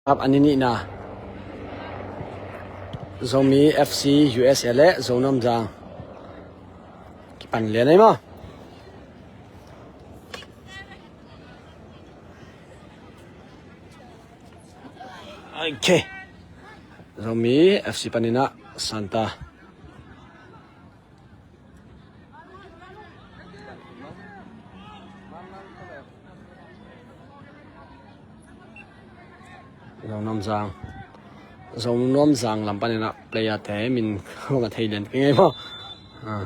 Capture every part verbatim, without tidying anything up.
Ap ani nihna Zomi F C U S A le Zonuamzang kipan lian ei maw. Ok. Zomi F C paninah Santa. Zonuamzang Zonuamzang lam paninah player te min kong a thei lian ka ngei maw. Ah.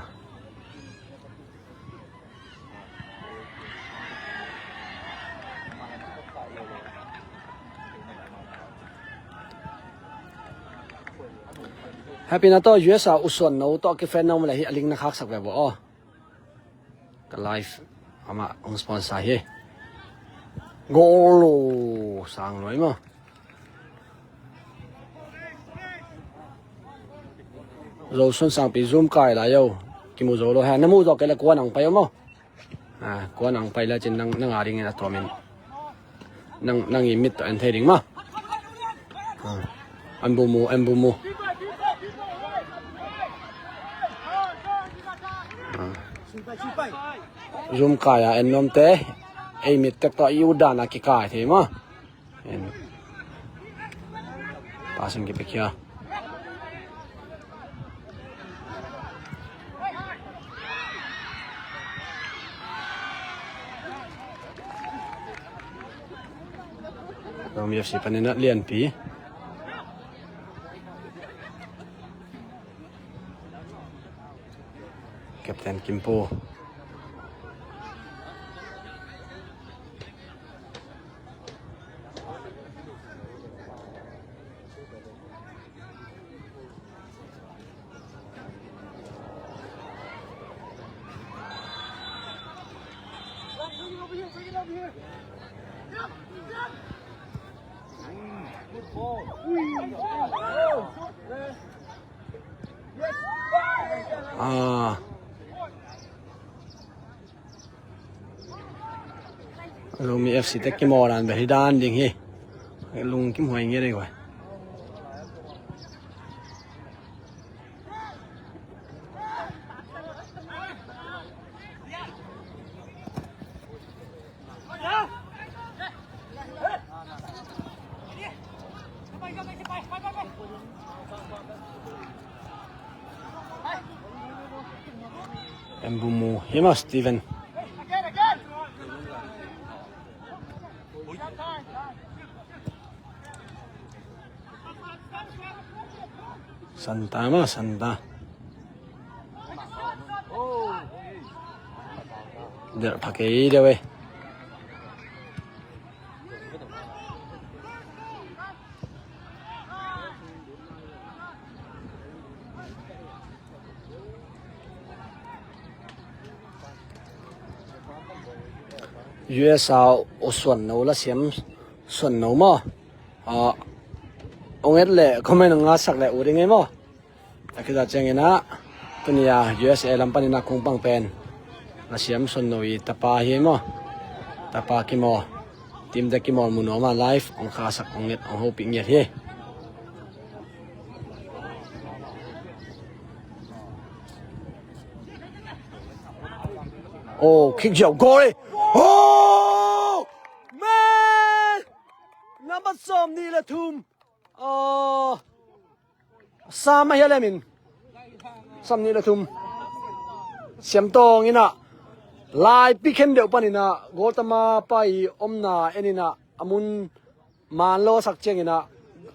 Happy na tawh U S A usuan no tawh kifriend no mah le hi a link na khaksak ve bo aw. Ka live amah hong sponsor hi. Goal lo sang loi maw. Zo sun sangpi zum kai lai yo. Kimu zo lo ha na mu zo kei le kua nang pai yo maw. Ah, kua nang pai la cin nang nang a ding in a tuamin. Nang nang i mit to en thei ding ma. Ah, an bu mu an bu mu. Ah. Zum kai a en nom te. Ei mit tek to i u dan a ki kai thei ma. En. Pasin kipia kia. Zomi F C panin a lianpi. Captain Kimpo. Ah. Zomi F C te kimawl dan bel hi dan ding hi. Lungkim huai ngiat ding huai. Embumu hima Steven. Santa ma Santa. Derh pha kei deuh e. U S A u suan no la siam suan no maw. Ah, ong et le comment ong ngasak le u ding ei maw. A khita ciangin ah tuni a U S A lam panin a kungpang pen la siam suan no i tapa hi maw. Tapa kimawl. Team te kimawl mu nuam a live ong khasak ong et ong hopih ngiat hi. Oh, kick ziau goal eh. Oh! Man! Number sawm nih le thum. Oh. Sam a hia lemin. Sam nih le thum. Siam tawng inah. Laipi khen deuh pan inah. Goal tama pai omna en inah. A mun man lo sak ciang inah.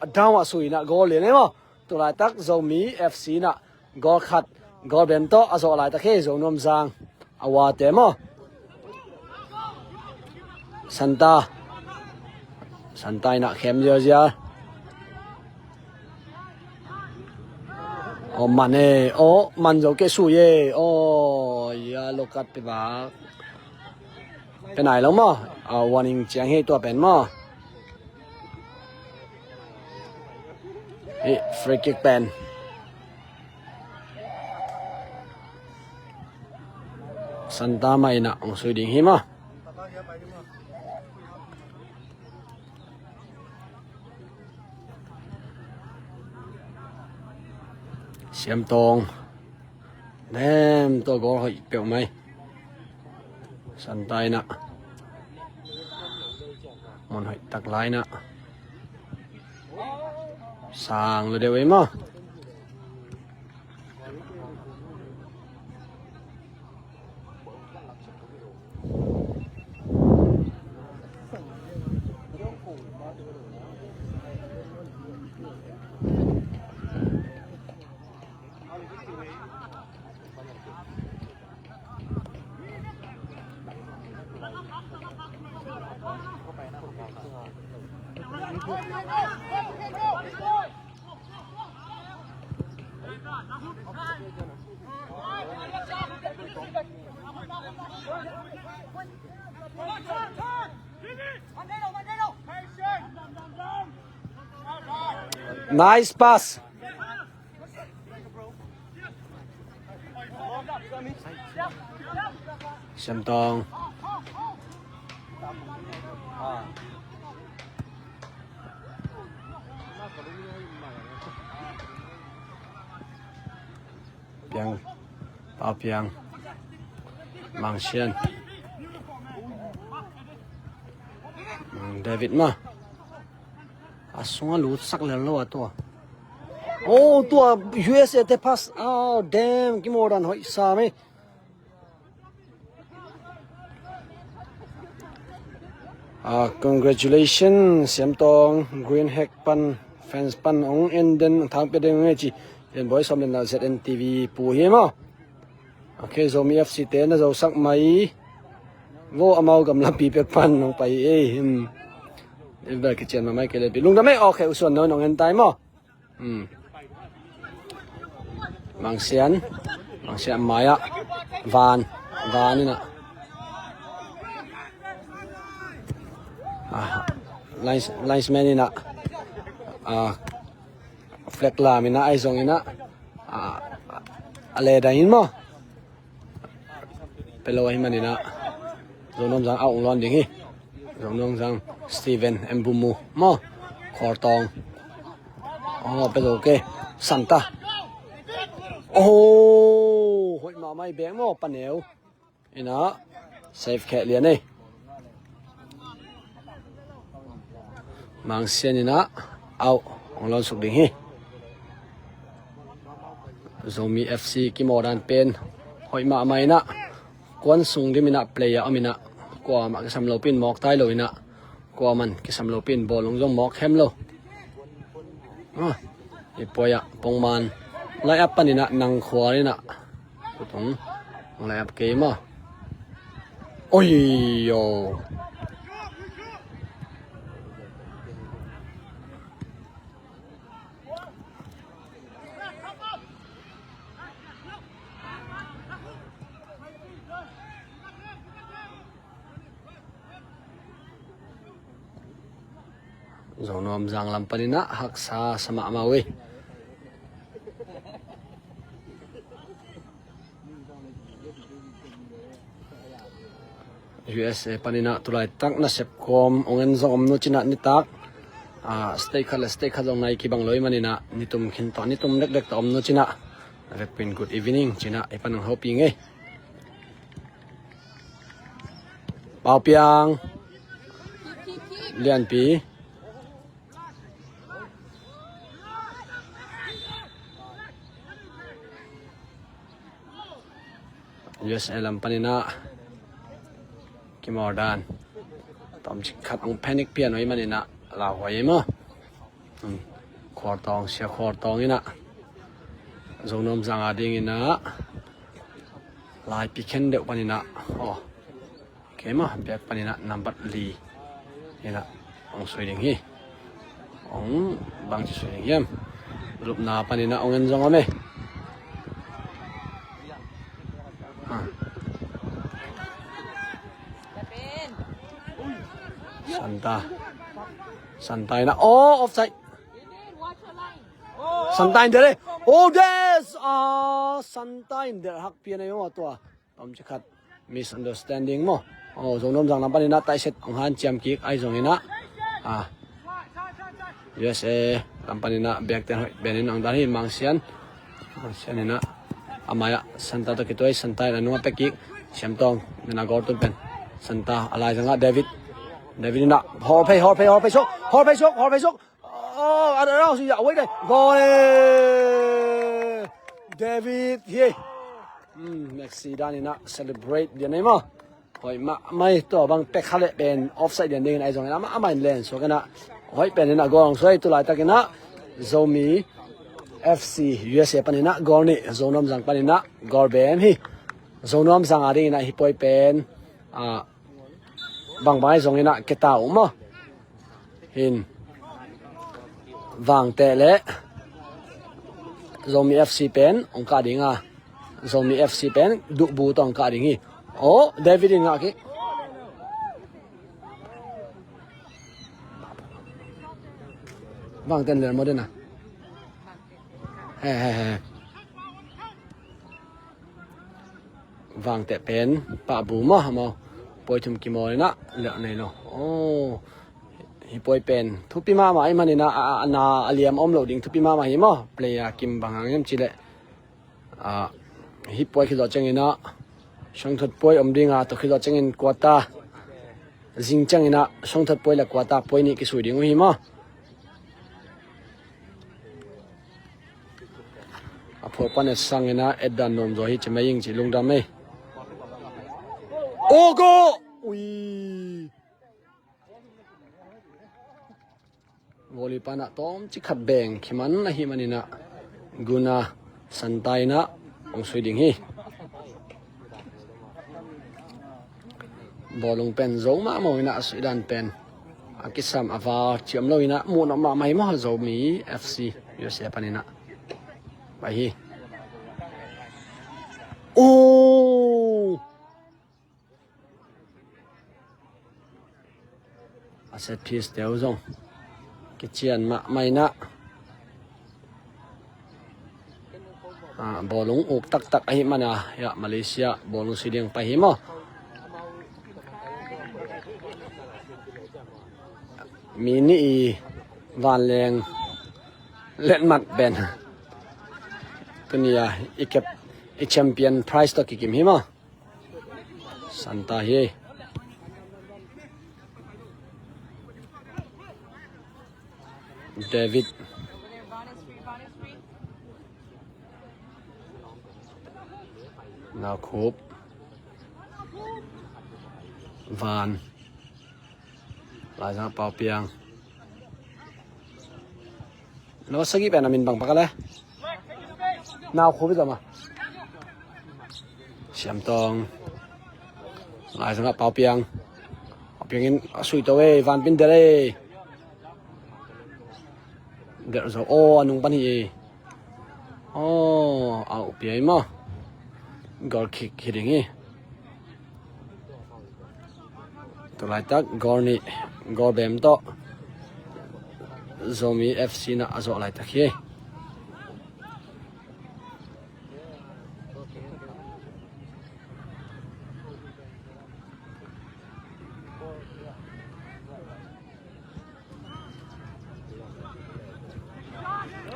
A down ah sui inah. Goal lian ei maw. Tulaitak Zomi F C inah. Goal khat, goal bem tawh a zawh laitak hi Zonuamzang a uate maw. Santa. Santa inah khem ziazia. Aw man e, aw man zo kei sui e, aw ya lokat pe bak. Pe nai lo maw, aw warning ciang hi tua pen maw. Hi free kick pen. Santa mah inah ong sui ding hi maw. Siamtawng. Nem, tua goal hoih peuhmah. Santa in ah. Mun hoih tak lai in ah. Sang lo deuh ei maw. Nice pass. Siamtawng. Piang. Pau Piang. Mang Sian. Mang David mah. A sungah lutsak lel lo a tua. Oh, tua U S A te pass. Oh, damn, kimawl dan hoih sam ei. Ah, congratulations, Siamtawng, Green Hack pan, fans pan, ong en den, thang pia den nge ci. Den boy som den na Z N T V pu hi maw. Ok, Zomi F C te na zosak mai. Vo amau gamlapi pek pan nong pai ei. Hmm. Bel kician mahmah kei le pi. Lungdam ei, ok, usuan no nong en tai maw. Hmm. Mang Sian. Mang Sian mai ah. Van. Van in ah. Ah, lines-, linesman in ah. Ah, flag lam in ah, ai zong in ah. Ah, a le dang in maw. Pelo ahi manin ah Zonawmzang a ong lawn ding hi. Zonawmzang Steven Mbumu maw. Khualtawng. Oh, pelo ke. Santa. Oh, hoih mahmah i bek maw, paneu. In ah, save kheh lian ei. Mang Sian in ah, au, ong lawn suk ding hi. Zomi F C kimawl dan pen hoih mahmah in ah, kuan sung dim in ah player om in ah, kuamah kisam lo pin mawk tai lo in ah, kuaman kisam lo pin bawlung zong mawk hem lo. Ah, i puai ah pongman lai ap pan in ah nang khual in ah. Tutung lai ap kei maw. Oi yo. Zonawmzang lam panin ah haksa sa mahmah uh hi. U S A panin ah tulaitak nasep kawm ong en zong om nu cin ah nitak, ah, state khat le state khat zong nai kibang lo i manin ah nitum khin tawh nitum dekdek tawh om nu cin ah na vekpin good evening cin ah i pan ong hopih ing ei. Pau Piang. Lianpi. U S A lam panin ah kimawl dan. Tawmcik khat ong panic pian uh i manin ah lauhuai ei maw. Hmm. Khualtawng, Sia Khualtawng in ah Zonawmzang a ding in ah laipi khen deuh panin ah. Oh. Kei maw, biak panin ah nambat li in ah ong sui ding hi. Ong bangci sui ding hiam. Lupna panin ah ong en zong om ei. Ah. Santa. Santa in ah, oh, offside. Santa in der ei. Oh, des. Ah, Santa in der hak pian ei maw tua. Tawmcik khat misunderstanding maw. Oh, Zonawmzang lam panin ah taiset ong hanciam kik ai zong in ah. Ah. U S A lam panin ah biakten hoih benin ong dan hi Mang Sian. Sian in ah, a mai ah Santa tawh kituai, Santa in a nung ah pia kik. Siam Tawng in ah goal tun pen Santa, a lai zang ah David. David in ah hawlphei, hawlphei, hawlphei suk, hawlphei suk, hawlphei suk. Oh, a dang sui ah, wei dai. Goal e. David hi. Hmm, Messi dan in ah celebrate dia nei maw. Hoih mahmah hi. Tua bang pek kha leh pen offside lian dingin ahi zongin amah amah in len suak in ah, hoih pen in ah goal hong suai. Tu laitak in ah Zomi F C U S A pan in ah goal nih, Zonuam Zang pan in ah goal bem hi. Zonuam Zang a dingin ah hih puai pen, ah, bangbang ahi zongin ah keta uh maw. Hin, Vangteh le Zomi F C pen hong kah ding a, Zomi F C pen duhbu tawh hong kah ding hi. Oh, David in ngah kik. Vangteh in lel maw den a. He, he, he. Vangteh pen pahbu maw, maw. Puai thum kimawl in ah lelh nei lo. Oh, hih puai pen thupi mahmah ahih manin ah, a, a, a na a liam om lo ding thupi mahmah hi maw. Player kim bang hang hiam cih leh, ah, hih puai khit zawh ciangin ah sangthat puai om ding a, tua khit zawh ciangin quarter, zing ciangin ah sangthat puai le quarter puai nih kisui ding uh hi maw. A phuak pan et sangin ah et dan nuam zaw hi ci mai ing ci lungdam ei. Oh, goal! Ui. Volley pan ah tawmcik khat beng khiman ahih manin ah Guna Santa in ah hong sui ding hi. Bawlung pen zo mahmah in ah a suih dan pen a kisam a var ci om lo in ah muh nawh mahmah hi maw, Zomi F C U S A pan in ah. Pai hi. Oh! A set piece te uh zong kician mahmah in ah, ah, bawlung uk taktak ahih man a, hiah Malaysia bawlung sui ding pai hi maw. Mi nih i vanleng letmat pen tuni a i kep, i champion prize tawh kikim hi maw. Santa hi. David. Nakhup. Van. Laizang Pau Piang. Number sagih pen a min bang pak a le? Nau Khup hi zama. Siam Tawng. Laizang ah Pau Piang. Pau Piang in a sui to ei, Van Pin der ei. Der zo, aw, a nung pan hi ei. Aw, a upia ei maw. Goal kick hi ding hi. Tua laitak goal nih, goal bem tawh Zomi F C na a zawh laitak hi.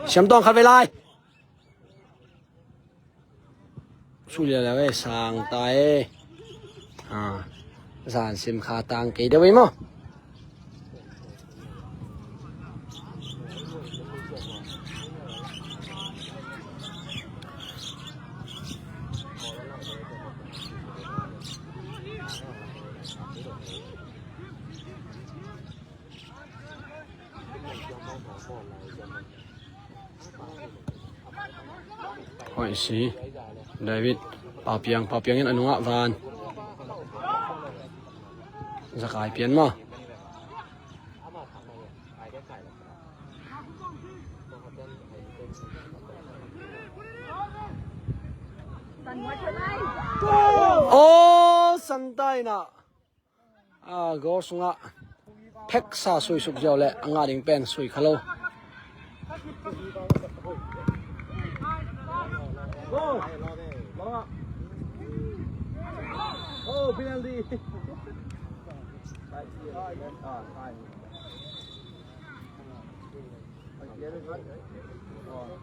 Siam Tawng khat vei lai. Sulian le vei sang ta e. Ah, zan sim kha tang kei deuh ei maw. Hoih si. David. Pau Piang, Pau Piang in a nungah Van. Zakai pian maw. Aw, Santa in ah. A, goal sungah pheksa sui suk ziau leh a ngah ding pen sui kha lo. Oh, penalty.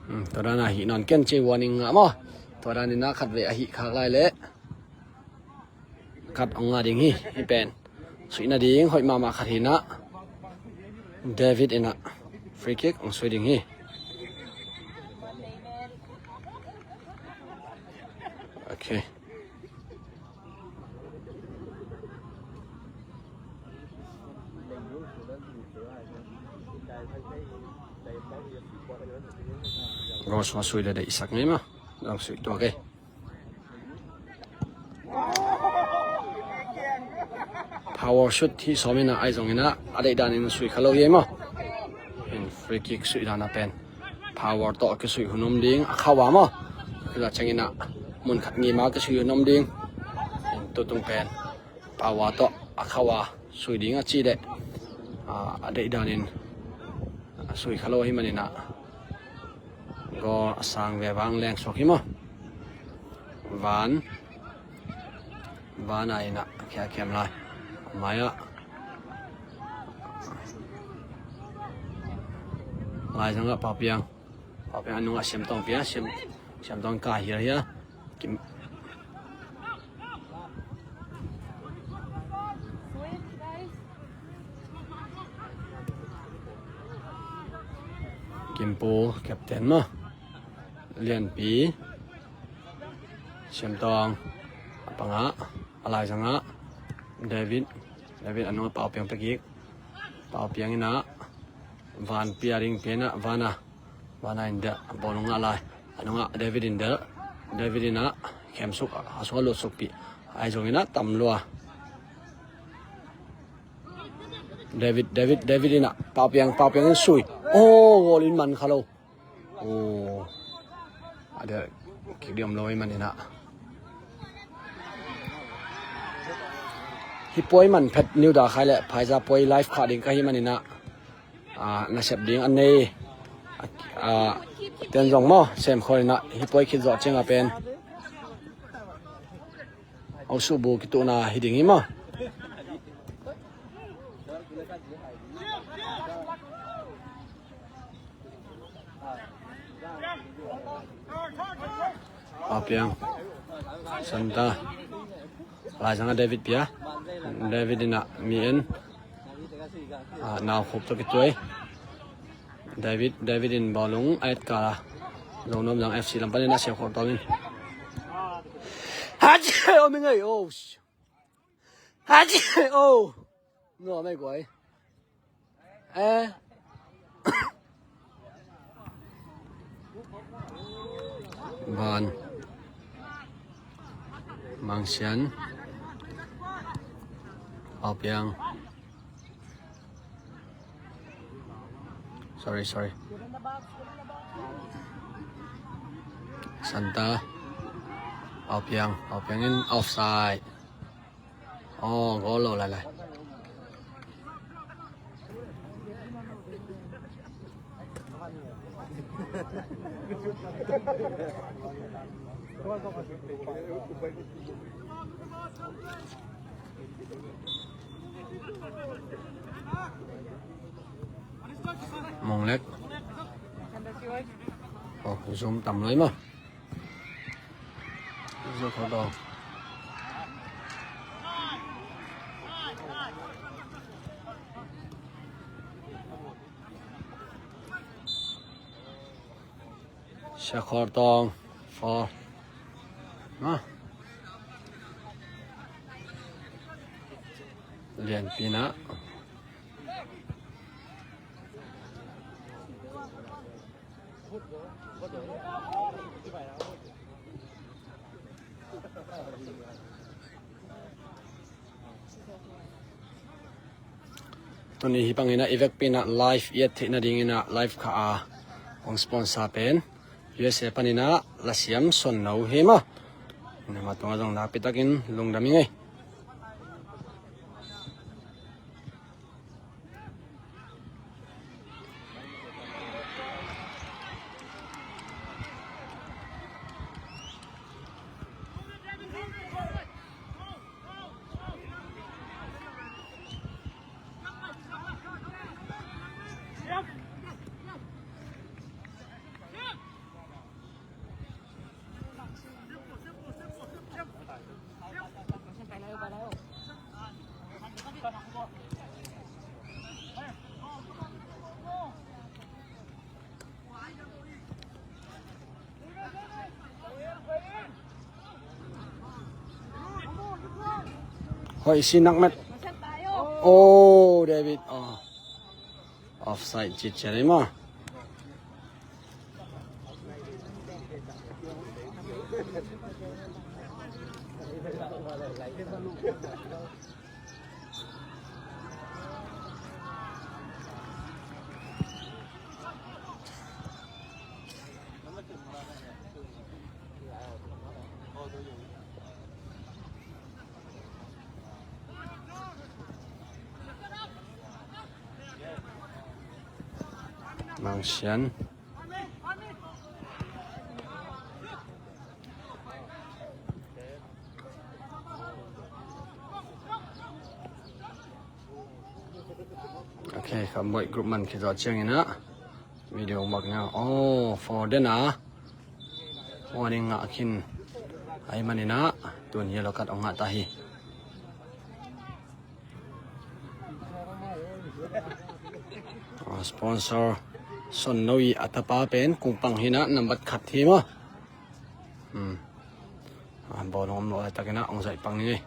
Hmm, tua dan a hih nawn ken ci, warning ngah maw. Tua dan in a khat vei a hih khak lai leh khat hong ngah ding hi. Hih pen suih nading hoih mahmah khat hi in a, David in a free kick hong sui ding hi. Okay. Goal sua sui le deihsak ngei maw. Dong sui tuak ei. Power shoot hi sawm in a, ahi zongin a, a deih danin sui kha lo hi ei maw. In free kick sui dan a pen power tawh a kisuih hun om ding, a khauh a maw. Kila ciangin a mun khat ngim a kisuih hun om ding. In tutung pen power tawh a khauh a sui ding a cih leh, a, a deih danin a sui kha lo hi manin a, goal a sang ve vang leng suak hi maw. Van, Van a in a khia khiam lai. Mai ah, lai zang ah Pau Piang. Pau Piang a nung ah Siam Tawng pia, Siam, Siam Tawng ka hial hial. Kim, Kimpu captain maw. Lianpi, Siam Tawng a pang ah, a lai zang ah David, David a nung ah Pau Piang pia kik. Pau Piang in a Van pia ding, pia in a Van a, Van a in delh, bawlung ah lai. A nung ah David in delh, David in a khemsuk, a sua lutsuk pih. Ahi zongin a tam lua. David, David, David in a Pau Piang, Pau Piang in sui. Oh, goal in man kha lo. Oh. A delh kik ding om lo hi manin a. Hih puai man phet niu da khai leh phaiza puai live khah ding ka hi manin a. Ah, nasep ding a nei, ah, ten zong maw, sem khol in a, hih puai khit zawh ciang a pen Osubu kituhna hi ding hi maw. Pau Piang, Santa. Lai zang ah David pia. David in a mi en. Ah, Nau Khup tawh kituai. David, David in bawlung a et kal a. Zong nuam zang F C lam panin a siau khawh tawm in. Haji, oh, mi ngei, oh. Haji, oh. Nuam ei guai. Eh. Van. Mang Sian. Pau Piang. Sorry, sorry. Santa. Pau Piang. Pau Piang in offside. Oh, goal lo lai lai. Mong Lek. Oh, zoom tam lai maw. Zoom kho daw. Sia Khor Tawng, four. Ha? Lianpi in a. Tuni hih bangin a i vekpi in a live i et theih nadingin a live khah a hong sponsor pen U S A panin a Lasiam Suanno hi maw. Nangma tungah zong nakpi takin lungdam ing ei. Hoih si nak met. Oh, David. Oh. Offside citciat ei maw. Mangsian. Ok, ka Mawih group man khit zawh ciangin ah video mak nia. Oh, for den a warning ngah khin ahih manin ah tun yellow card hong ngah ta hi. Ah, sponsor Son No i a tapa pen kung pang hi na nambat khat hi maw. Hmm. Ah, bawlung om lo lai takin ah hong zaih pang ni ngei.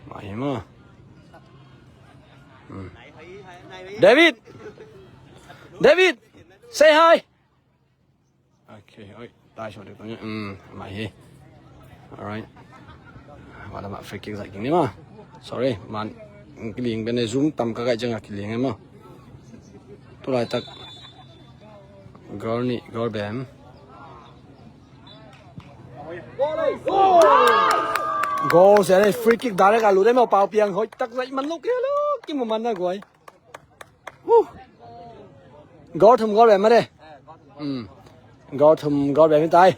Mah hi maw. Hmm. David! David! Say hi! Ok, oi, tai suah deuh tawh ni. Hmm, mah hi. Alright. Mah lamah free kick zaih kik ni maw. Sorry, man, kiling bene zoom tam ka kaih ciangah kiling e maw. Tu laitak goal nih, goal bem. Goal sia le, free kick direct a lut e maw, Pau Piang hoih tak zaih man lo kei lo, kimu man na guai. Uh. Goal thum goal bem mah de. Hmm. Goal thum goal bem hi tai.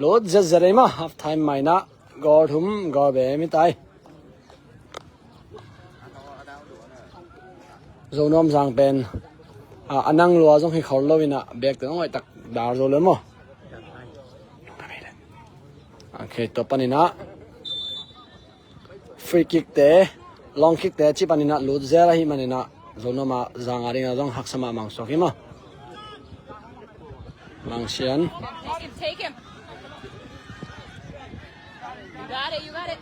Lut zetzet ei maw, half time mai na. Goal thum goal bem hi tai. Zo nuam zang pen. Ah, a nang lua zong hi khol lo in ah, bek te nong hoih tak dar zo lo maw. Ok, tua panin ah. Free kick te, long kick te, ci panin ah lut zel ahih manin ah, Zo nuam a zang a ding ah zong haksa mahmah suak hi maw. Mangsian. Take him, take him. You got it, you got it.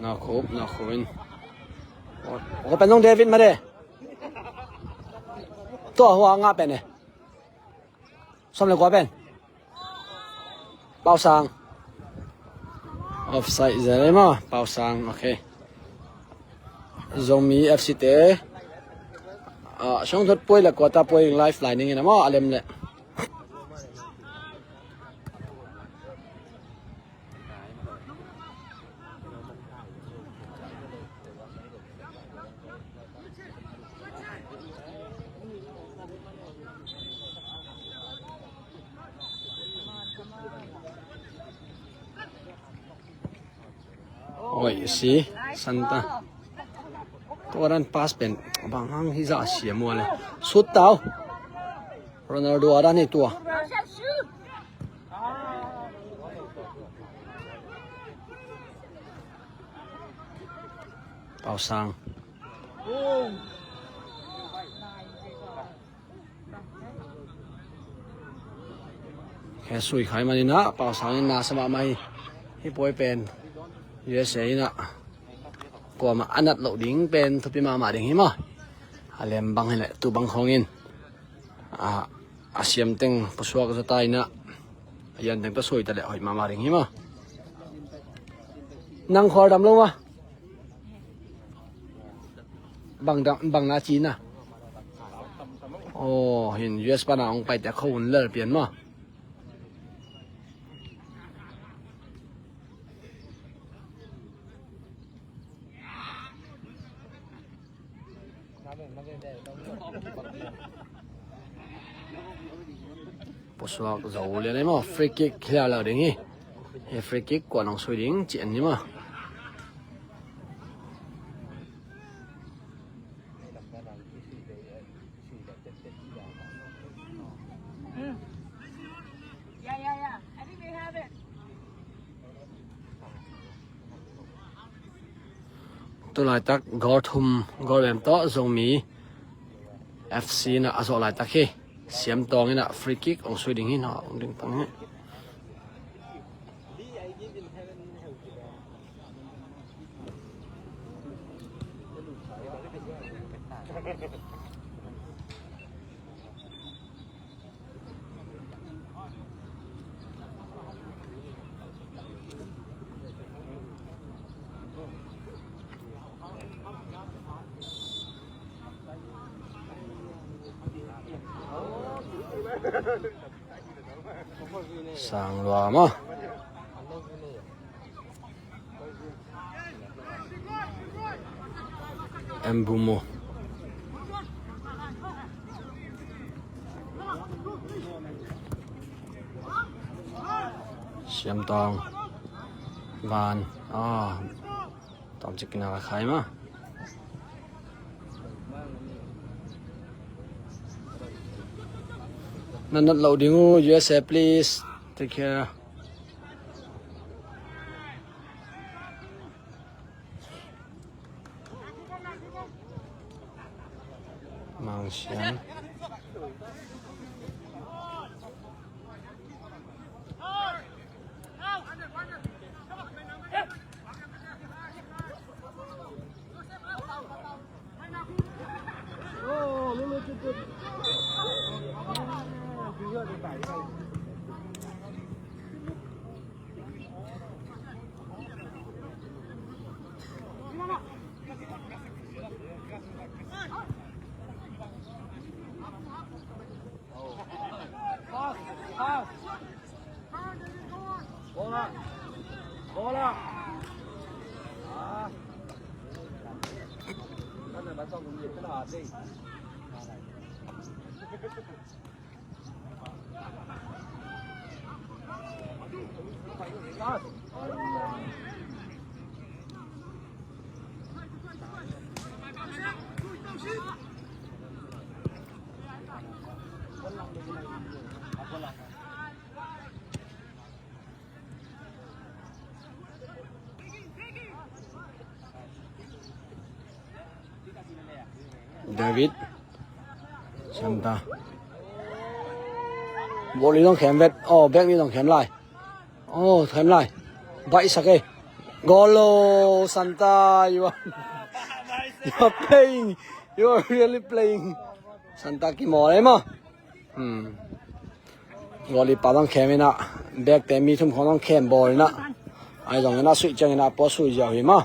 Na khup, na khup in. Aw, pen zong David mah de. Tua hua ngah pen e. Sawm le kua pen. Pausang. Offside zel ei maw, Pausang, ok. Zomi F C te. Ah, sawng thot puai le kua ta puai lifeline ning in a maw, a lem le. Oi, si, Santa. Tua dan pass pen bang hang hi zah a siam ua le. Sut tau. Ronaldo a dan hi tua. Pausang. Khe sui khai manin ah, Pausang in na sa mahmah hi. Hih puai pen U S A in ah kuamah a nat loh ding pen thupi mahmah ding hi maw. A lem bang hi leh tu bang khawngin, ah, a siam teng pusuak zaw ta in ah, a yan teng tawh sui ta leh hoih mahmah ding hi maw. Nang khual dam lo maw. Bang dam, bang na ci na. Aw, hin U S pan a hong paite kho hun lel pian maw. Pusuak zo lian ei maw, free kick khia lo ding hi. Hih free kick kuan hong sui ding ci en ni maw. Tu laitak goal thum goal bem tawh Zomi F C na a zawh laitak hi. Siam Tawng in ah free kick hong sui ding hi, hong ding pang hi. Sang lua maw. Em bu mu. Siam Tawng. Van. Ah. Tawm cik kina ka khai ma. Na nat lo ding uh, U S A, please. Take care. Mang Siang. David. Santa. Bawli zong khem vet. Oh, bek ni zong khem lai. Oh, khem lai. Baihsak e. Goal lo, Santa, you are, you are playing. You are really playing. Santa kimawl e maw. Hmm. Goal i pa zong khem in ah, bekte mi thum khawng zong khem bawl in ah. Ai zong in ah, suih ciang in ah, pua sui ziau hi maw.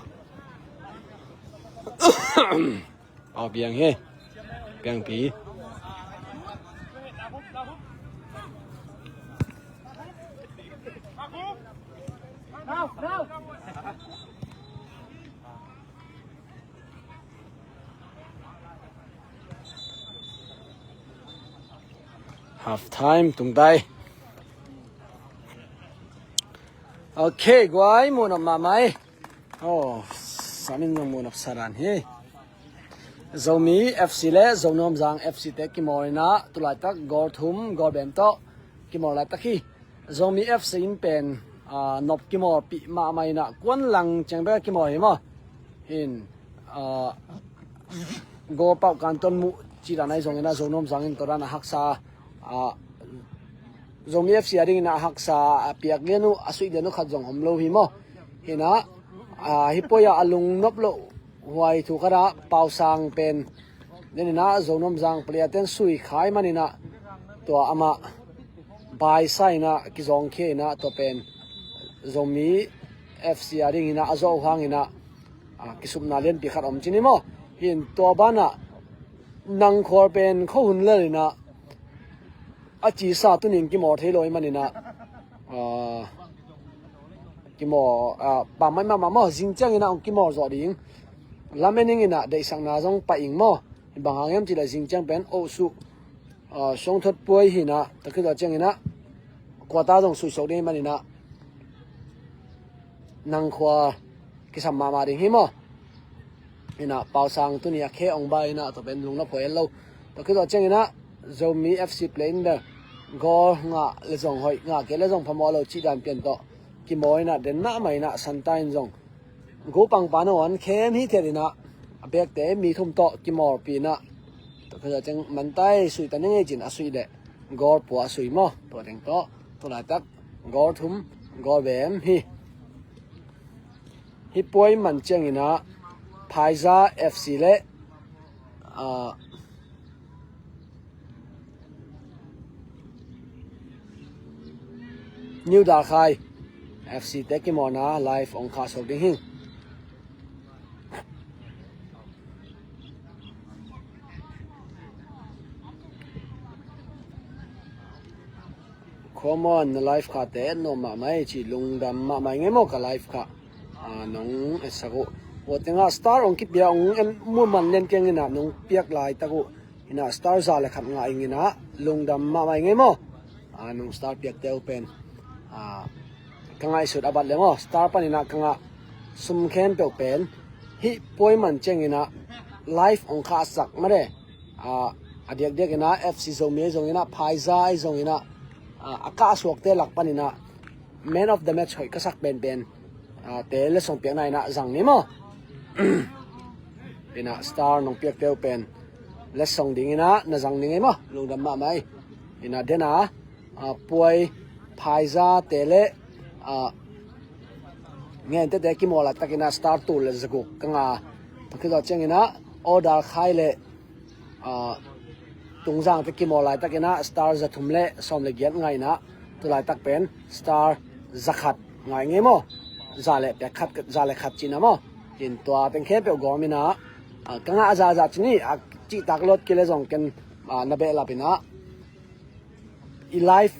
Aw, piang hi. Piangpi. Half time tung tai. Ok, guai, muh nop mahmah e. Oh, samin zong muh nop sadan hi. Zomi F C le Zonawmzang F C te kimawl in ah, tulaitak goal thum, goal bem tawh kimawl laitak hi. Zomi F C in pen, ah, nop kimawlpih mahmah in ah, kuan lang ciang bek a kimawl hi maw. In, ah, goal pauh kan ton muh cih dan ahi zongin ah, Zonawmzang in tua dan a haksa, ah, Zomi F C a dingin ah a haksa a piak lian uh, a suih lian uh khat zong om lo hi maw. Hi in ah, ah, hi poi ah a lungnop loh huai thu khat ah Pausang pen, den in ah Zonawmzang player ten sui khai man in ah, tua amah baisa in ah kizawngkhia in ah, tua pen Zomi F C a dingin ah a zawh uh hangin ah, ah, kisupna lianpi khat om ci ni maw. Hi in tua ban ah Nangkhual pen khuahun lel in ah a cisa tuni in kimawl thei lo ahih man in ah, ah, kimawl, ah, pammaih mahmah maw, zing ciangin ah hong kimawl zawh ding. Lam en ing in ah deihsakna zong pai ing maw. Bang hang hiam cih leh zing ciang pen oh suh, ah, suang thot puai hi in ah, tua khit zawh ciangin ah quarter zong suihsuak ding ahih man in ah Nangkhual kisam mahmah ding hi maw. Hi in ah Pausang tuni a khe ong bai in ah tua pen lungnop huai en lo. Tua khit zawh ciangin ah Zomi F C playing the goal ngah le zong hoih, ngah kei le zong phamawh lo cih dan pian tawh kimawl in ah den mahmah in ah Santa in zong goal pangpa na wan khem hithiat in ah a bekte mi thum tawh kimawlpih in ah, tua Tua ciang mantai sui ta ning ei cin a sui leh goal pua a sui maw. Tua teng tawh tulaitak goal thum, goal vem hi. Hih puai man cianginah Phaiza F C le ah, New Dalkhai F C te kimawlna live ong khahsuak ding hi. Come on, na live khate et nuam mahmah ei ci, lungdam mahmah i ngei maw ka live kha. Ah, nong etsak uh. Ua tengah star ong kipia ong en muman lian kianginah nong piak laitak uh. Inah star za le khat ngah inginah lungdam mahmah i ngei maw. Ah, nong star piakte uh pen ah, ka ngaihsut a bat le maw, star paninah ka ngah sum khempeuh pen hih puai man cianginah live ong khahsak mah le. Ah, a diakdiakinah F C Zomi ahi zonginah Phaiza ahi zonginah ah, a kahsuakte lak paninah man of the match hoih ka sak penpen ah, te letsong piakna inah zang ni maw. Inah star nong piakte uh pen letsong dinginah na zang ni ngei maw, lungdam mahmah ei. Inah dena ah, puai Phaiza te le ah, Ngente te kimawl laitak inah star tul le zaguk ka ngah. Tua khit zawh cianginah New Dalkhai le ah, Tungzang te kimawl laitak inah star zathum le sawm le giat ngah inah tulaitak pen star zakhat ngah i ngei maw. Za le piak khat, za le khat cina maw. In tua teng khempeuh gawm inah ah, ka ngah a zahzah cin hi a cihtak lawt kei le zong ken ah, na behlap inah i live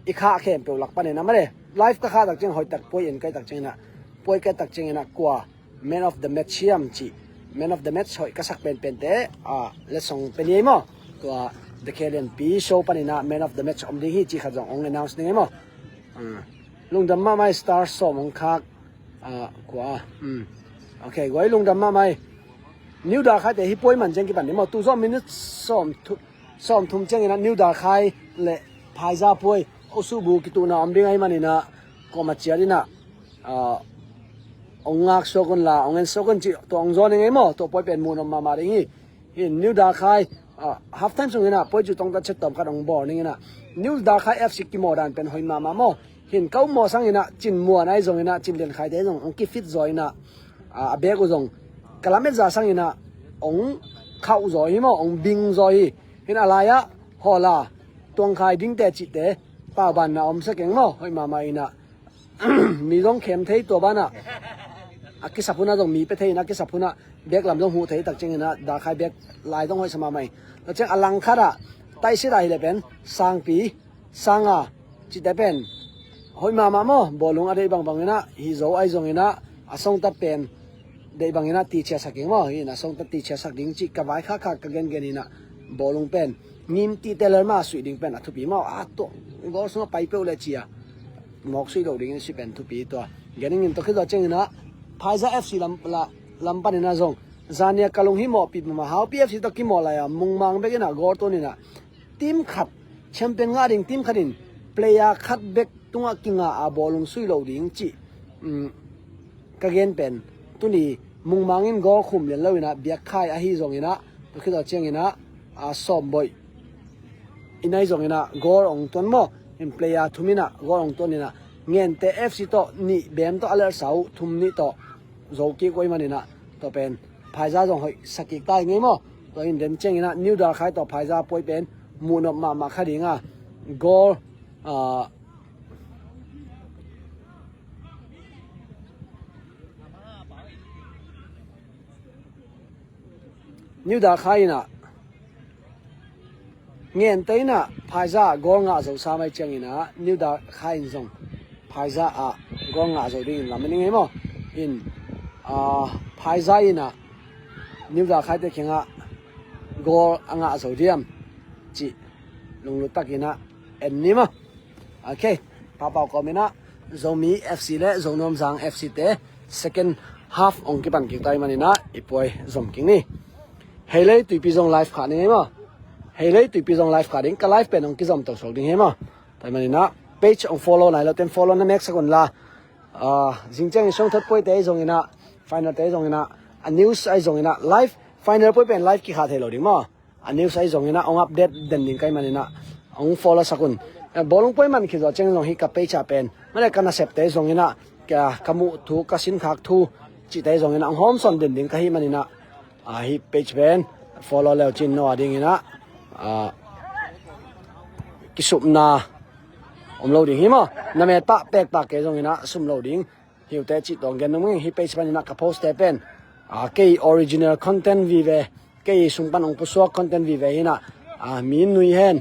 i khah khempeuh lak panin a mah le. Live ka khah tak ciang hoih tak puai en kai tak cianginah, puai kai tak cianginah kua man of the match hiam cih, man of the match hoih ka sak penpente ah, letsong pe ni ei maw. Tua The K L N P show paninah man of the match om ding hi cih khat zong ong announce ding ei maw. Ah, lungdam mahmah ei, star sawm ong khak. Ah, kua ah, um. Ok, guai lungdam mahmah ei. New Dalkhai te hih puai man ciang kipan ni maw, tu zawh minute sawm thu, sawm thum cianginah New Dalkhai le Phaiza puai Osubu kituhna om ding ahi maninah kawm a ciat inah ah, ong ngak suak un la, ong en suak un cih tua ong zawn i ngei maw. Tua puai pen muh nuam mahmah ding hi. Hin New Dalkhai ah, half time sunginah puai cu tongtat chet tawm khat ong bawl ninginah New Dalkhai F C kimawl dan pen hoih mahmah maw. Hin ka um maw sanginah Cin Muan ahi zonginah Cin Lian Khai te zong ong kifit zaw inah ah, a bek uh zong ka lamet za sanginah ong khauh zaw hi maw, ong bing zaw hi. Hin a lai-ah hawla Tuang Khai dingte cihte paubanna om sa keng maw, hoih mahmah inah mi zong khem thei tua banah a kisap hunah zong mi pe thei inah a kisap hunah bek lam zong huh thei tak cianginah Dalkhai bek lai zong hoih sa mahmah hi. Tua ciang a langkhatah Taisira hi le pen Sangpi, Sanga cihte pen hoih mahmah maw. Bawlung a deih bangbanginah hi zo ahi zonginah a songtat pen deih banginah tichiasak ding maw. Hi inah songtat tichiasak ding cih ka vaikhak khak ka gengen inah bawlung pen ngim tihte lelma suih ding pen a thupi maw. A tuah goal sungah pai peuh le cia mawk suih loh ding in si pen thupi tua. Gen ingin tua khit zawh cianginah Phaiza F C lam, la, lam paninah zong zania ka lung hi mawhpih mahmah. Haupi F C tawh kimawl lai-a mungmang bekinah goal tuninah team khat, champion ngah ding team khat in player khat bek tungah kingah a bawlung suih loh ding cih um, ka gen pen tuni mungmang in goal khum lian lo inah biakkhai ahi zonginah tua khit zawh cianginah a sawmboih inah ahi zonginah goal ong tuan maw. In player thum inah goal ong tuan inah Ngente F C tawh nih bem tawh a lelsa uh thum nih tawh zo kik uh ahi maninah tua pen Phaiza zong hoih sa kik ta i ngei maw. Tua in den cianginah New Dalkhai tawh Phaiza puai pen muh nuam mahmah kha dinga goal ah, New Dalkhai inah Ngente inah Phaiza goal ngah zo sa mai cianginah New Dalkhai in zong Phaiza ah goal ngah zo dingin lam a ning ei maw. In ah, Phaiza inah New Dalkhai te kiangah goal a ngah zo diam cih lunglut takinah en ni maw. Ok, Papau kawminah Zomi F C le Zonuamzang F C te second half ong kipan kik ta i maninah i puai zom kik ni. Hei lei tuipi zong live khah ning ei maw. Hei lei tuipi zong live khah ding, ka live pen ong kizom to suak ding hi maw. Tua i maninah page ong follow nai lo ten follow na meksak un la. Ah, zingciang i songthot puaite ahi zonginah, final te ahi zonginah, a news ahi zonginah live Final poi pen live kikhah thei lo ding maw. A news ahi zongin ah hong update den ding ka hih manin ah hong follow sak un. Eh, bawlung poi man khit zawh ciangin zong hih ka page ah pen, mah leh ka nasepte zongin ah ka, ka muh thu, ka sinkhak thu cihte zongin ah hong hawmsawn den ding ka hih manin ah, ah, hih page pen follow le uh cin no a dingin ah, ah, kisupna om lo ding hi maw. Na met pah pek pah kei zongin ah sum lo ding. Hi uh teh cih tawh gen nuam ing. Hih page panin ah ka post te pen, ah, kei original content vive, kei sung pan hong pusuak content vive hi in ah, ah, mi nui hen,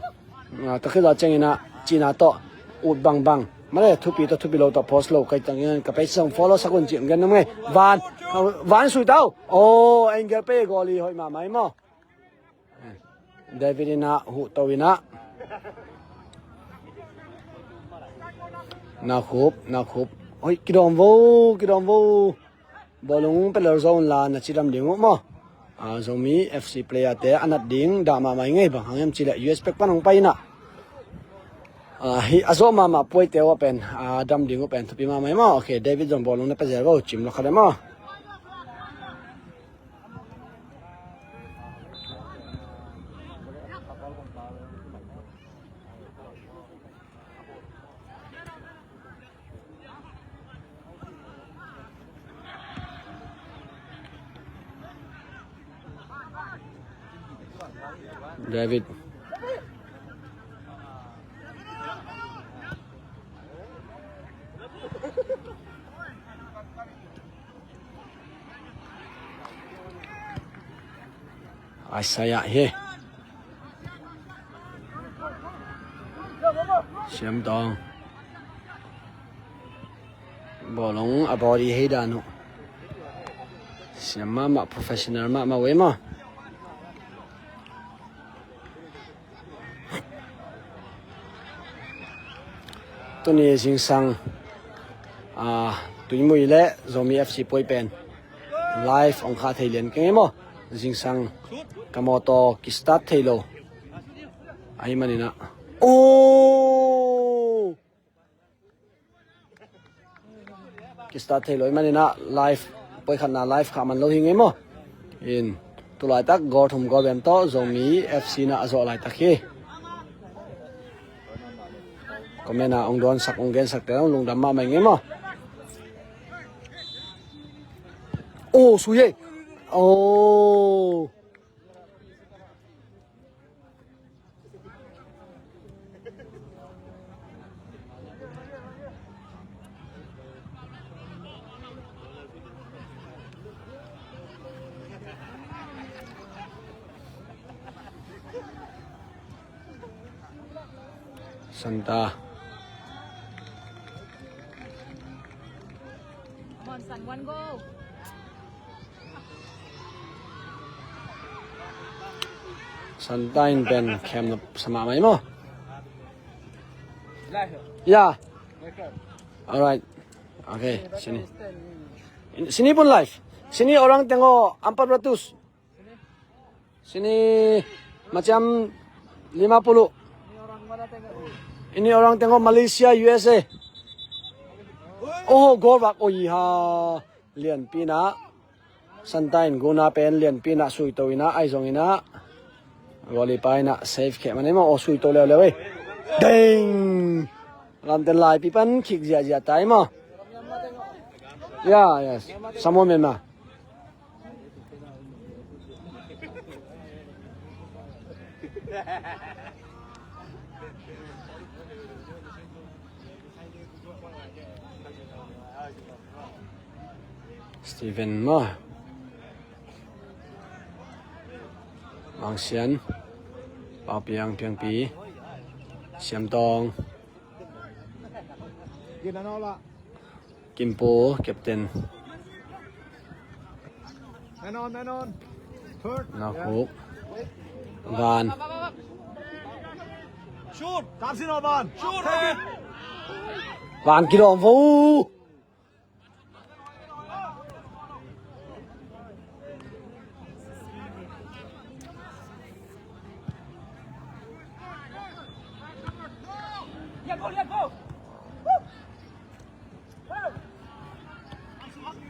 ah, tua khit zawh ciangin ah cihna tawh ut bangbang, mah leh thupi tawh thupi lo tawh post lo ka hih ciangin ka page zong follow sak un cih hong gen nuam ing. Van, ah, Van sui ta uh. Oh, angle pei goal hi, hoih mahmah hi maw. David in ah huh to in ah. Na khup, na khup. Oi, kidawm vo, kidawm vo. Bawlung pia lel zo un la, na cidam ding uh maw. Ah, Zomi F C player te a nat ding dah mahmah ing ei, bang hang hiam cih leh U S pek pan hong pai in ah. Ah, hih a zawh mahmah puaite uh a pen, ah, dam ding uh pen thupi mahmah hi maw. Ok, David zong bawlung na pia zel vo, cim lo kha le maw. David. Isaiah hi. Siam Tawng. Bawlung a body hei dan uh. Siam mahmah, professional mahmah uh ei maw. Tuni zingsang, ah, Tuimui le Zomi F C puai pen live hong khah thei lian keng ei maw. Zingsang ka mawtaw kistart thei lo. Ahih manin ah. Oh! Kistart thei lo ahih manin ah live, puai khatna live khah man lo hi ing ei maw. In, tu laitak goal thum goal bem tawh Zomi F C in ah a zawh laitak hi. Comment ah hong dawnsak, hong gensak te hong lungdam mahmah ing ei maw. Oh, sui ei. Oh. Santa. Come on, son, one goal. Santa in pen khem na sa mahmah ei maw. Yeah. Alright. Okay, sini. Sini pun live. Sini orang tengok empat ratus. Sini macam lima puluh. Ini orang tengok Malaysia, U S A. Oh, goal bak. Oh, iha. Lianpi in ah. Santa in guna pen lianpi in ah suito in ah, ahi zongin ah. Goalie pa in ah save khia man ei maw, oh, suito leuleu ei. Ding! Lamten laipi pan khik ziahziah ta ei maw. Yeah, yes. Samuel Myanmar. Steven maw. Mangsian. Paupiang, Piangpi. Siamtawng. Kimpo, captain. Nakhuk. Van. Van kidawm vo.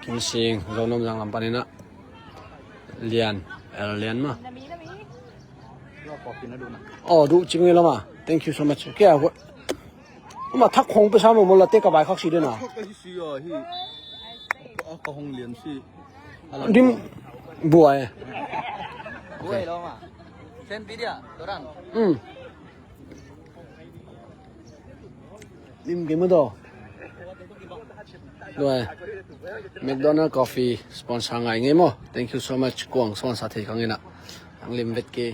Kinsing, Zonom Zanglam panin ah Lian. Alien ma. Aw, duh cing ngai lo ma. Thank you so much. Kei a hua. Ma thak khong pesa mo mo la te ka bai khak si de na. Thak ka hi si a hi. Ka hong lian si. Dim buai. Buai lo ma. Sen bidia, torang. Hmm. Lim game do. Dua. McDonald Coffee sponsor ngai ngai mo. Thank you so much. Kuang sponsor thei kang ina. Ang lim vet ke.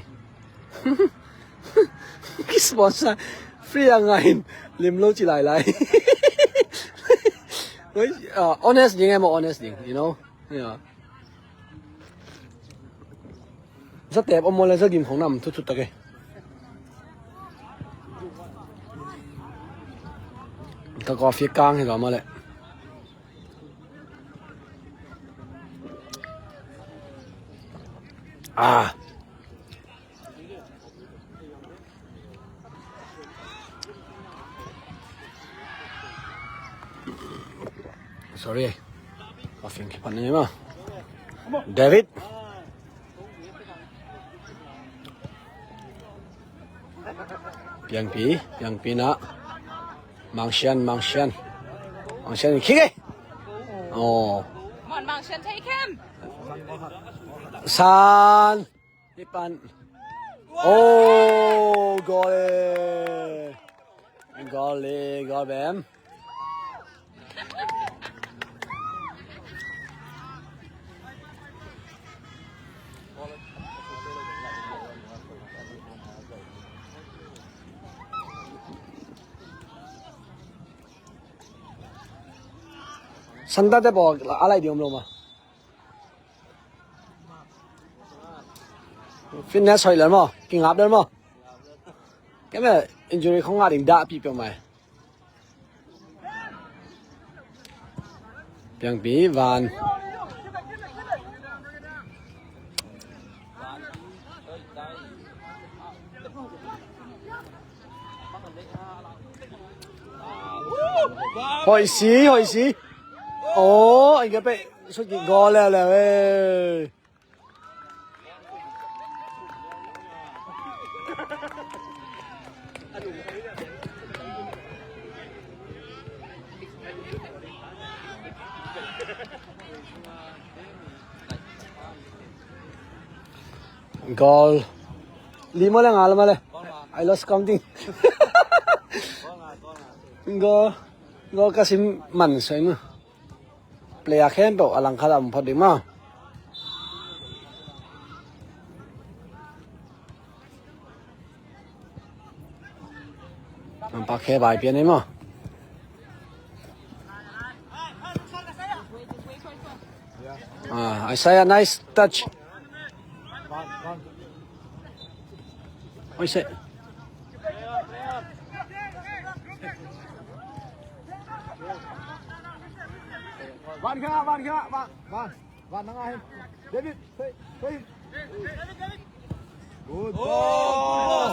Ki sponsor free ang ngai. Lim lo ci lai lai. Oi, ah, honest ding em, honest ding, you know. Yeah. Za tep om mo le za gim khong nam thut thut ta ke. Ta coffee kang hi lo mo le. Ah. Sorry. Ka fiang kipan ni ma. David. Piangpi, piangpi na. Mangsian, Mangsian. Mangsian, kick eh. Oh. Mon Mangsian take him. San. Hi pan. Oh, goal eh. Goal eh, goal bem. Santa te pawl a lai ding om lo ma. Fitness hoih lel maw? Kingap lel maw? Kei mah injury khong ngah ding dah pih peuhmah. Piangpi van. Hoih si, hoih si. Aw, a ngia peuh sut kik goal leuleu e. Goal li maw le, nga le maw le? I lost counting. Goal, goal ka sim man suai maw. Player khempeuh a langkhat ah om phot ding maw. Lampak khe bai pian ei maw. Ah, Isaiah, nice touch. Oi, se. Van khia, van khia, van, van, van nang ahi. David, hei, hei. Good ball.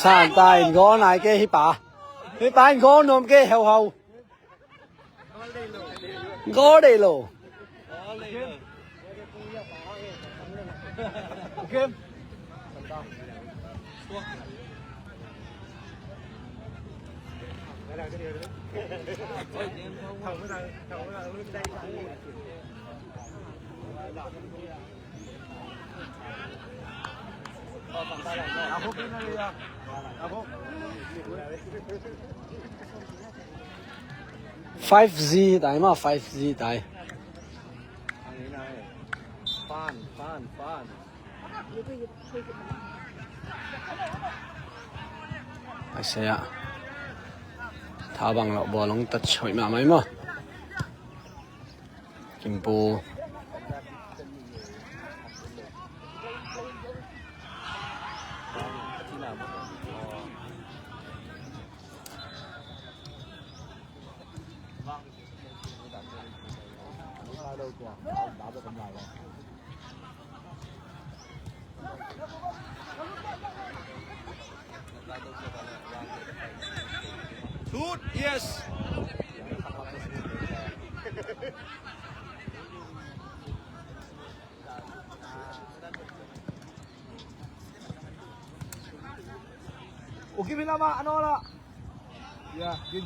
Santa in goal nai ke hi pa. Hi pa in goal nuam ke heuhau. Goal deih lo. Five Z tai maw, five Z tai. Fan, fan, fan. Ai saya. Tha bang lo, bawlung touch hoih mahmah maw. Kimpu. Shoot, yes. Give it up, Anola. Yeah, good.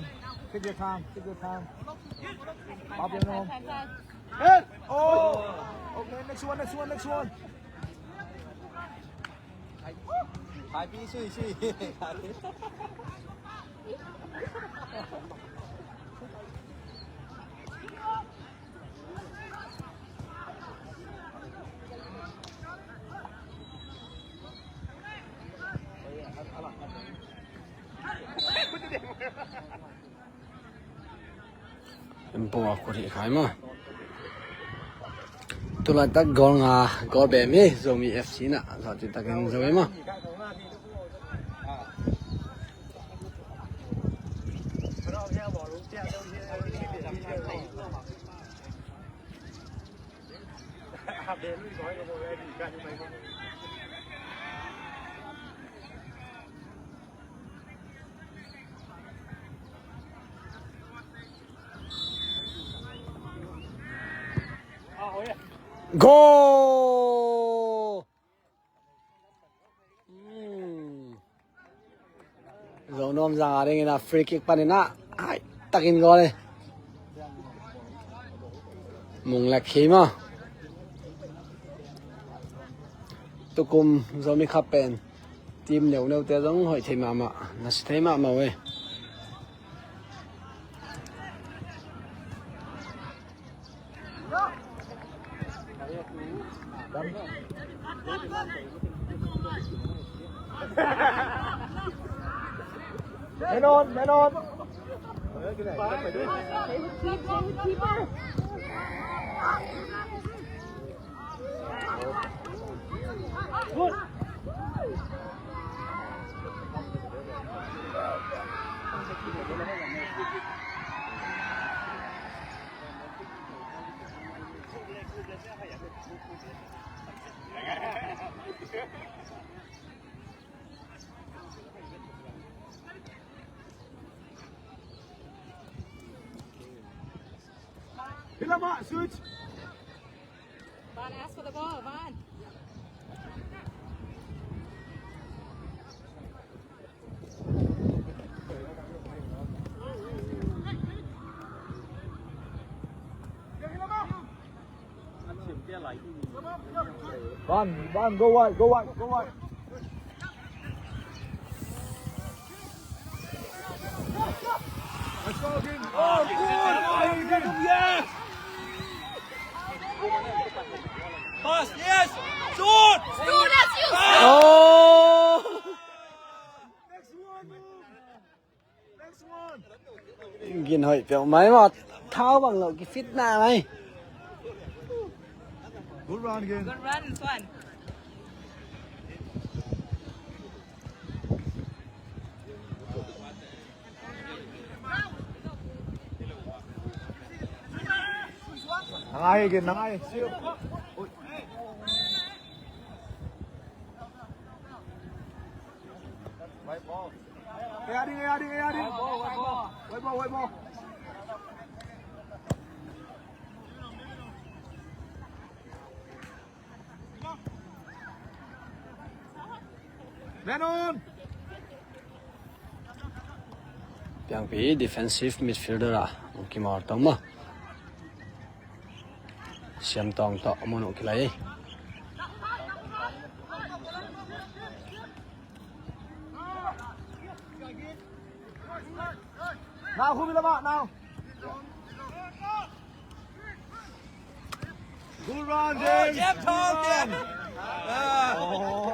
Take your time. Take your time. Pop your nose. Hey! Oh! Okay, next one, next one, next one. Happy, sweet, sweet. Empung a kut hi khai maw. Tulaitak goal nga, goal bem hi, Zomi F C na, zawh cih takin Zomi maw. Goal! Hmm. Zo nuam zang a dingin a free kick panin a, hai, takin goal hi. Mung lek hi maw. Tukum Zomi Cup pen team neuneute zong hoih thei mahmah, nasi thei mahmah uh hi. Men on, men on. Hilama, switch. Van, ask for the ball, Van. Van, Van, go wide, go wide, go wide. Let's go, Gin. Oh, good. Oh, Gin. Yes. Pass, yes. Shoot. Shoot, as you say. Oh. Next one. Gin hoih peuh mai maw. Thau bang lo, kifitna mai. Good run, Gin. Good run, Suan. Nangai, Gin, nangai. Siu. Ui. Piangpi defensive midfielder ah hong kimawl tong maw. Siam Tawng tawh mun uh kilai. Now, Humi Lama, now. Good run, James. Good run. Oh.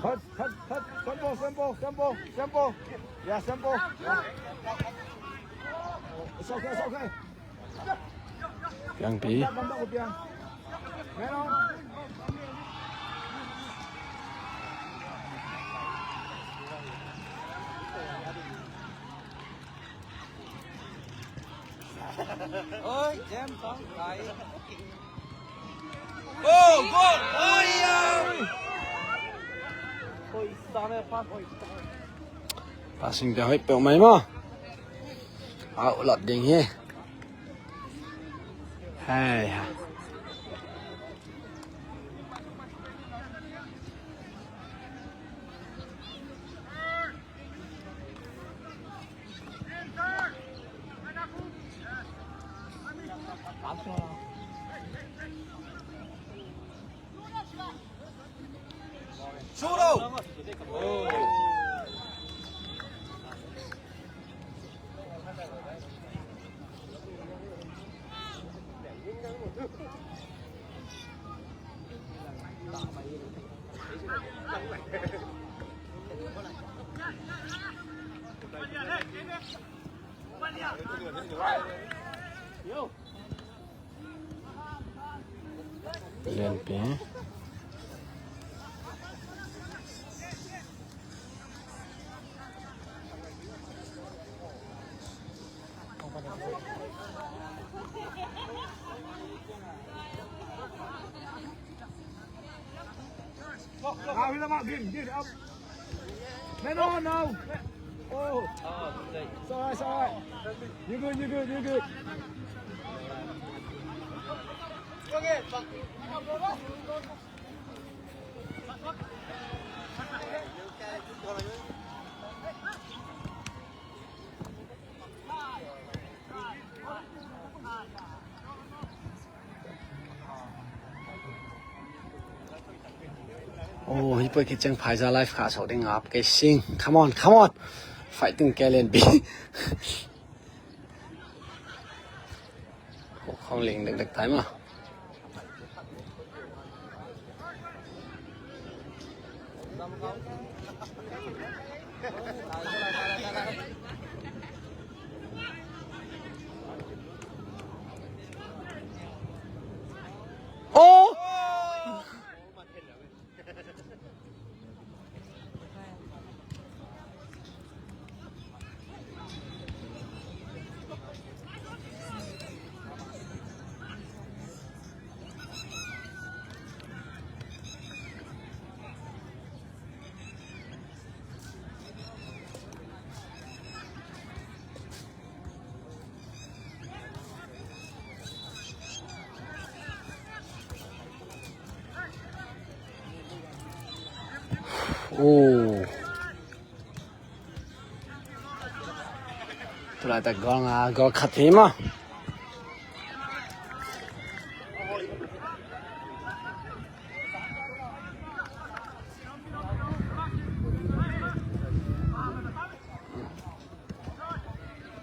Cut, cut, cut, cut ball, Simple, simple, simple. Yeah, simple. Yeah. It's okay, it's okay. Piangpi. Oi, jam tong kai. Goal, goal. Oi, oi. Oi, same pan. Passing pia hoih peuh mai maw. Au, lat ding hi. Hei ha. Lianpi. Now, hit him up, Gin, Gin, up. Man on now. Oh. It's alright, it's alright. You good, you good, you good. Oh, hih pawh khit ciang phaiza live khah sawh ding ap kei sing. Come on, come on. Fighting ke Lianpi. Khong ling dekdek tai maw. Oh! Oh. Tulaitak goal nga, goal khat hi maw.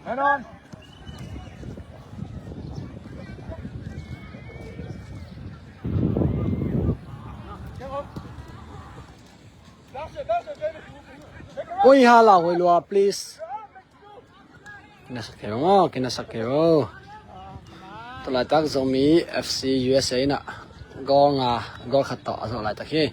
Hang on. Ui, hala, hui lua, please. Kinasak kei vo, kinasak kei vo. Tulaitak Zomi F C U S A in a goal nga, goal khat tawh a zawh laitak hi.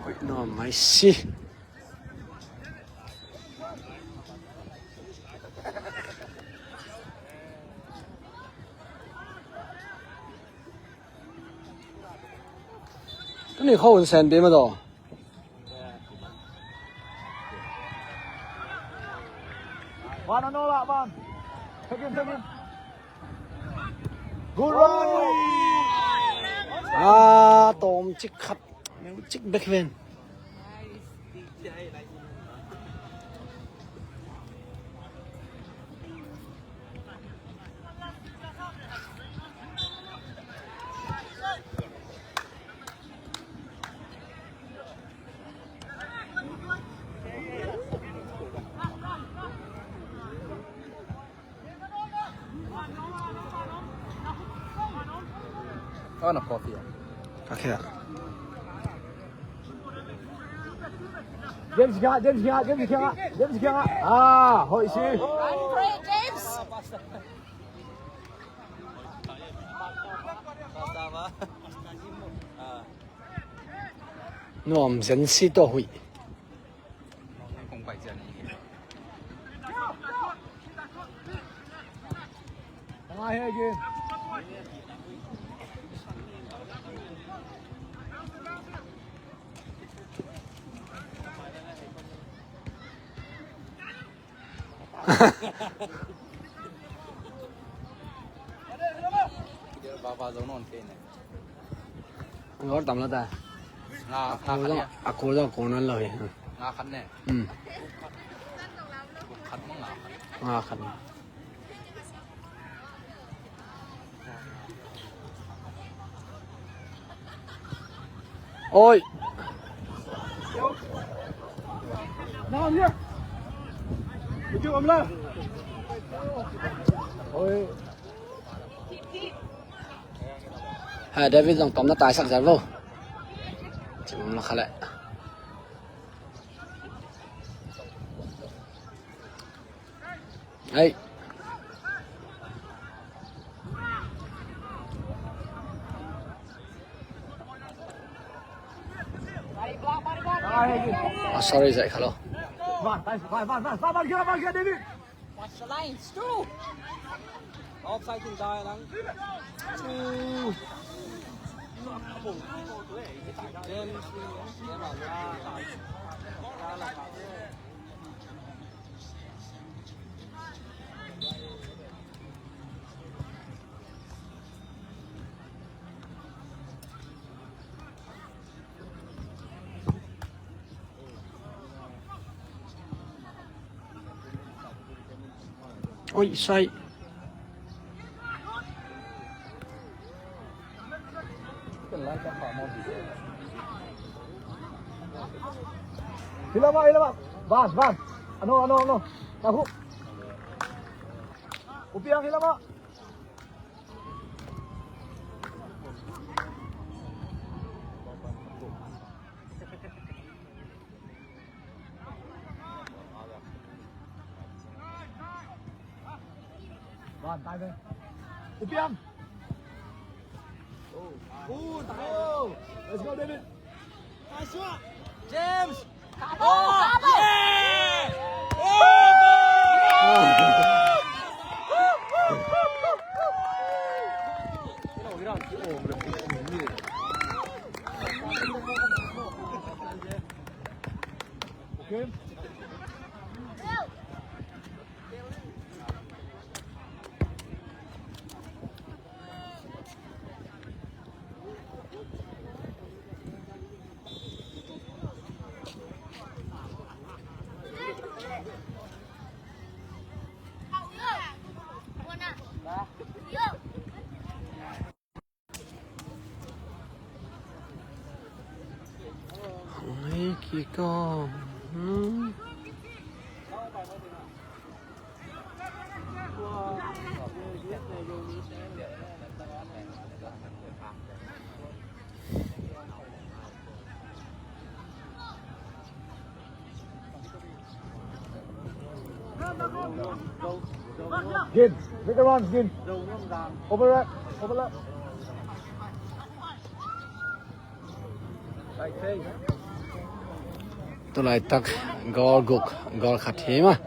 Hoih nuam mai si. Ni khawh hun sen pi mah daw. Van, a nawl ah van. Thek in, thek in. Good run. Ah, tawm cik khat. Cik bek ven. Ana coffee. Okay. James kiangah, James kiangah, James kiangah, James kiangah. Ah, hoih si. James. Nuam zen si tawh huih. Baba zo non kei ne. Ang gol tam la ta. Nga, a kul zong, a kul zong kul nan lo hi. Nga khat ne. Hmm. Khat mo nga khat. Nga khat. Oi. Oi. Ha, David zong tom na tai sak zat vo. Cim na kha le. Hey. Oh, sorry, Zai, hello. Watch the lines, two. Offside in die lang. Two. James. Oi, sai. Hilama, hilama. Bas, bas. Ano, ano, ano. Tahu. Upiang hilama. Upiang. Let's go, David. James. Gin, make the rounds, Gin. Overlap, overlap. Tulaitak goal guk, goal khat hi mah.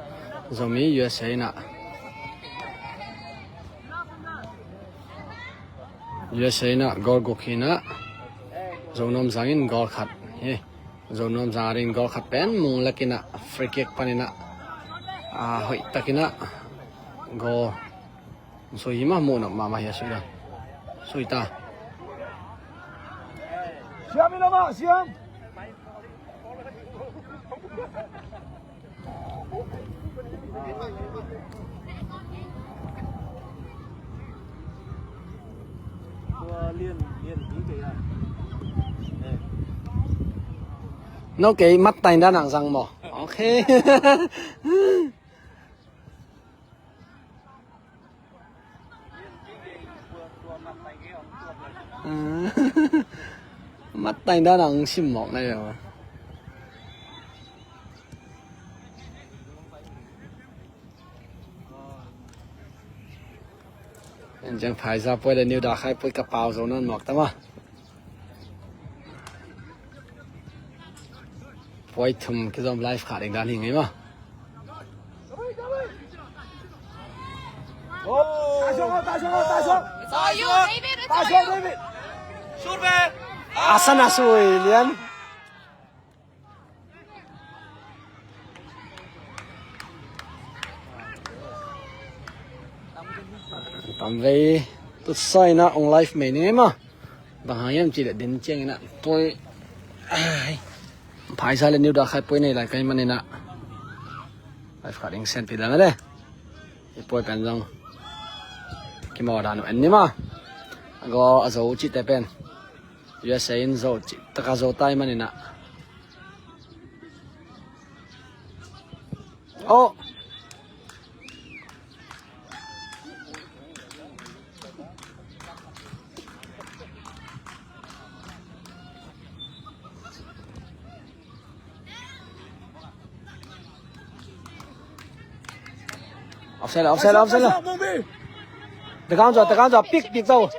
Zomi U S A in ah. U S A in ah goal guk hi in ah. Zo Nuam Zang in goal khat hi. Zo Nuam Zang in goal khat pen Mung Lek in ah free kick panin ah, a, hoih takin ah goal sui hi mah, muh nop mahmah hi a sui dan. Sui ta. Siam in amah, siam. No kei mat tain dan ang zang maw? Okay. Mat tain dan ang sim mawk na yo. En jeng phaiza poi le niu da khai poi ka pau zo non mawk tama. Poi thum kizom live kha ding dan hi ngei ma. Asan a sui lian. Tamvei tutsai na ong live mei ni ma. Bang hang yam ci le din ciang ina poi. Ai. Phaisa le niu da khai poi nei lai kai man ina. Live kha ding sen pi dan le. I poi pen zong kimaw dan en ni ma. Go a zo ci te pen. U S A in zo ci taka zo tai man ina. Oh. Offside, offside, offside. Tekan zo, tekan zo, pik, pik zo.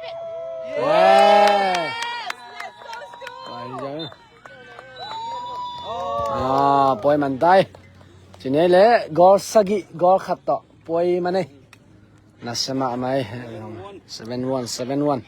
Yeah. Ah, poi man tai. Cine le goal sagi, goal khat to. Poi man ei. Nasema mai. Seven one, seven one.